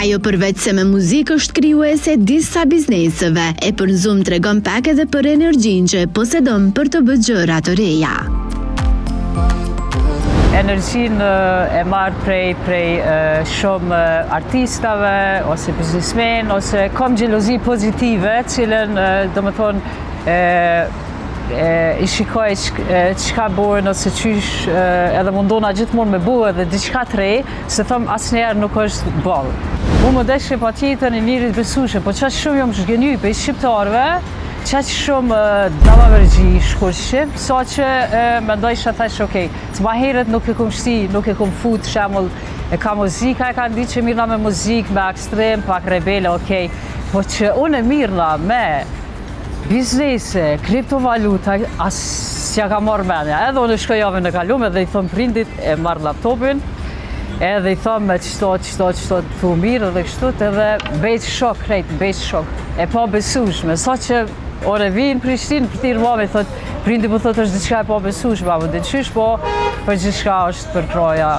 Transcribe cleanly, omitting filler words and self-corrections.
Ajo përveç se me muzikë është krijuese e disa bizneseve, e për Zoom tregon pak edhe për energjinë që e posedon për të bërë gjëra të reja. Energjinë e marr prej shumë artistave ose biznesmen ose kom xhelozi pozitive, cilën do më thonë i shikoj çka bojnë ose qysh edhe mundona gjithmonë me bu edhe diçka të re, se thom asnjëherë nuk është boll. Mu më deshke pa tjetër një njeri të besueshëm, po qaq shumë jam zhgënjy prej shqiptarëve, qaq shumë dallavergji shkurt shqip, sa që mendoj që thash, okej, të ma herët nuk e kum shti, nuk e kum fut, shembull, e ka muzika, e ka ndi që mirna me muzikë, me ekstrem, pak rebele, okej, po që unë e mirna me biznese, kriptovaluta, as s'ja ka marrë menja. Edhe unë shkoj javën e kalume dhe i thom prindit, e marr laptopin, edhe i thom me qëto, qëto, qëto, tu mirë edhe kështu, edhe bejt shok, krejt, bejt shok. E pa besueshme, sa që ore vi në Prishtinë, thirr mami, thot, prindi po thot është diçka e pa besueshme, apo din qysh, po për gjithçka është përkraja.